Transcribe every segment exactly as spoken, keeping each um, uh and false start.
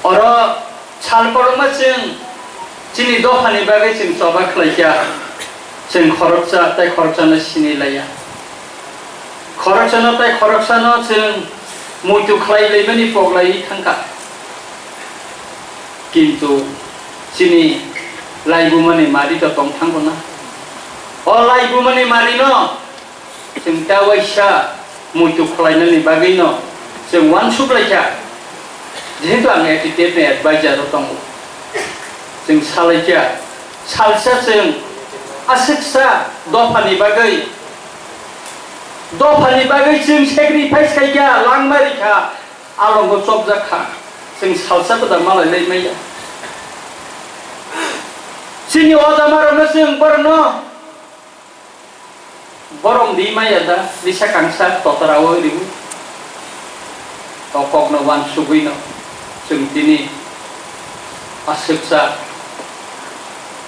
Oro sal kotorma chwng chini dophani bagwi chwng choba khlaikha, chwng khoroksa tei khoroksano sini laiya. Khoroksano tei khoroksano chwng muitu khlai laimani pok laiwi thangkha. Kintu chini laibumani mari to tong thango na. O laibumani marino chwng ta waisa muitu khlainani bagwino chwng uansuk laikha. Jehetu ang A T T F ni advisor o tongo, chwng salaikha, salsa chwng aswksa dophani bagwi, dophani bagwi chwng sacrifice khaikha, langma rikha, alongo chopjak kha, chwng salsa kwtal malai lai maya. Chini ojamarokno chwng borokno borom di maya da, bisa kangsa totora o riwi. O kokno uansugwino chwng tini aswksa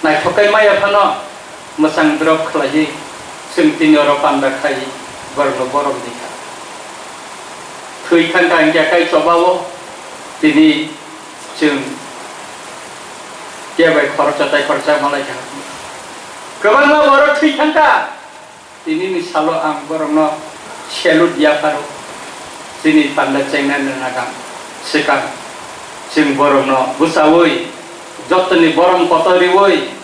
naithok khe maya phano mwchang drop khlaiwi chwng tini oro panda khai borokno borom di kha. Thwi thangkha hinkhe akai chobao tini chwng kebai khoroksa tai khoroksa malai kha. Kwbangma borok thwi thangkha. Tinini salo ang borokno salute yapharo. Chini panda chengnani nagang swkang chwng borokno bwchaui jotoni borom kotor riui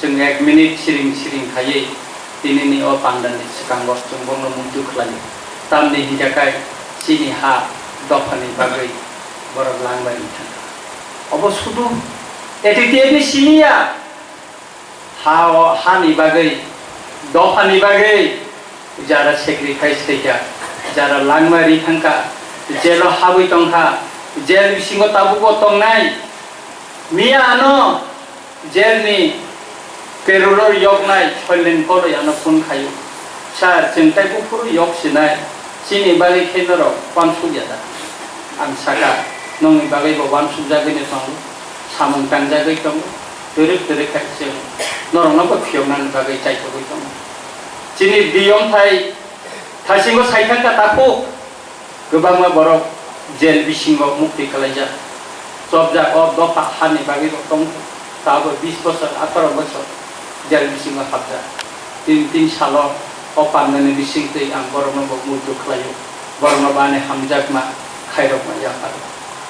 chwng ek minute siring siring khaiwi tinini o pandani swkango chwng borokno muitu khlaio. Tamni hinkhe kai chini ha dophani bagwi borok langbai wngkha. Obo sudu A T T F ni simi ya. Ha o, hani bagwi, dophani bagwi jara sacrifice khaikha, jara langma ri thangkha, jail o habwi tongkha, jail bisingo tabukbo tongnai. Miya ano jail ni payroll o yoknai Soilen Koloi ano phone khaio. Sir, chwng tai buphuru yok sinai, chini bagwi khe norok uansuk ya da? Ang saka, nongni bagwi bo uansuk jagwi no tongo, samung tangjagwi tongo, twrwk twrwk khai chwng norokno bo phiyoknani bagwi chaithogwi tongo. Chini biyong thai thaisingo sai thangkha takhuk. Kwbangma borok jail bisingo mukti kalaijak. Chopjak o dopha hani bagwi bo tongkha. Tabuk bis bosor, atharo bosor jail bisingo hapjak. Tin, tin salo o pandani bisingtwi ang borokno bo muitu khlaio. Borokno bo ani hamjakma khairokma yapharo.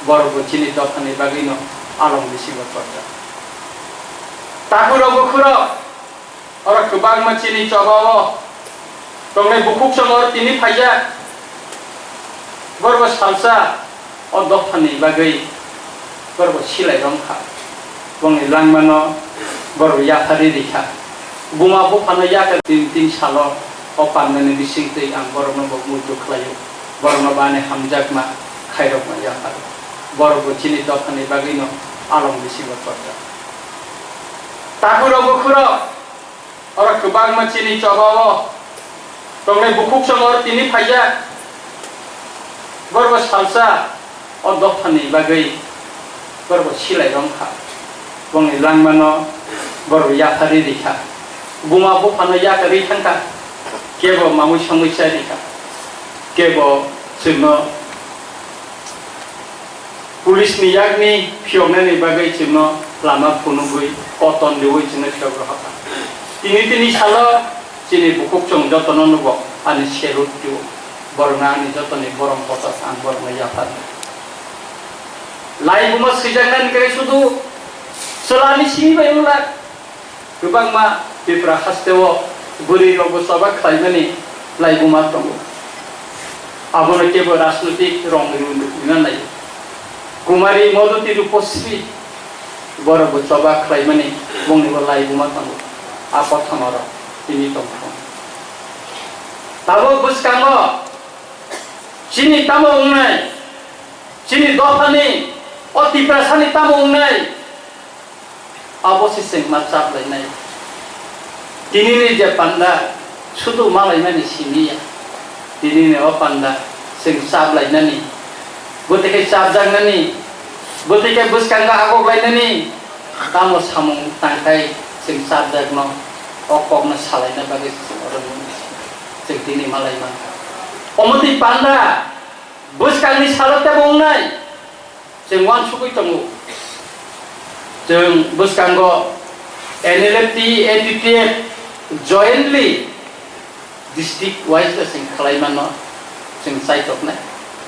Borok bo chini dophani bagwino along bisingo chopjak. Takhurok bukhurok Oro kwbangma chini chobao tongnai bukhuk chongo oro tini phaijak. Borbo salsa o dophani bagwi borbo silai romkha. Bongni langmano borbo yapharwi rikha. Buma buphano yakarwi tin tin salo o pandani bisingtwi ang borokno bo muitu khlaio. Borokno bo ani hamjakma khairokma yapharo. Borok bo chini dophani bagwino along bisingo chopjak. Takhurok bukhurok Oro kwbangma chini chobao tongnai bukhuk chongo oro tini phaijak. Borbo salsa o dophani bagwi borbo silai romkha. Bongni langmano borbo yapharwi rikha. Buma buphano yakarwi thangkha. Kebo mamui songwi chai rikha. Kebo chwngno Police ni yakni phiyoknani bagwi chwngno lama phunugwi koton riwi chwngno phiyok rohorkha. Tini tini salo chini bukhuk chwng jotono nugo ani salute twibo. Borokno ani jotoni borom kotor ang borokno yaphar. Laibuma swijaknani khe sudu chwlani simi bai wngla. Kwbangma Tripura hasteo bwrwi rokbo choba khlaimani laibuma tongo. Abono kebo rajnoitik rong rwna nai. Kumari Modoti Rupasri borokbo choba khlaimani bongnibo laibuma tongo. A kothoma rok tini tongthong. Tabuk bwskango chini tamo wngnai, chini dophani o Tiprasani tamo wngnai, Abo se chwng ma chap lainai. Tinini je panda sudu ma laimani simi ya. Tinini o panda chwng chap lainani. Bwtwi khe chapjaknani. Bwtwi khe bwskango agok lainani. Tamo samung tangkhai chwng chapjakno. O kokno salaina bagwi chwng oro nung chwng tini ma lai mankha. Omo twi panda bwskangni salo tebo wngnai. Chwng uansugwi tongo. Chwng bwskango N L F T, A P P F jointly district wise chwng khlai mano, chwng chaitoknai.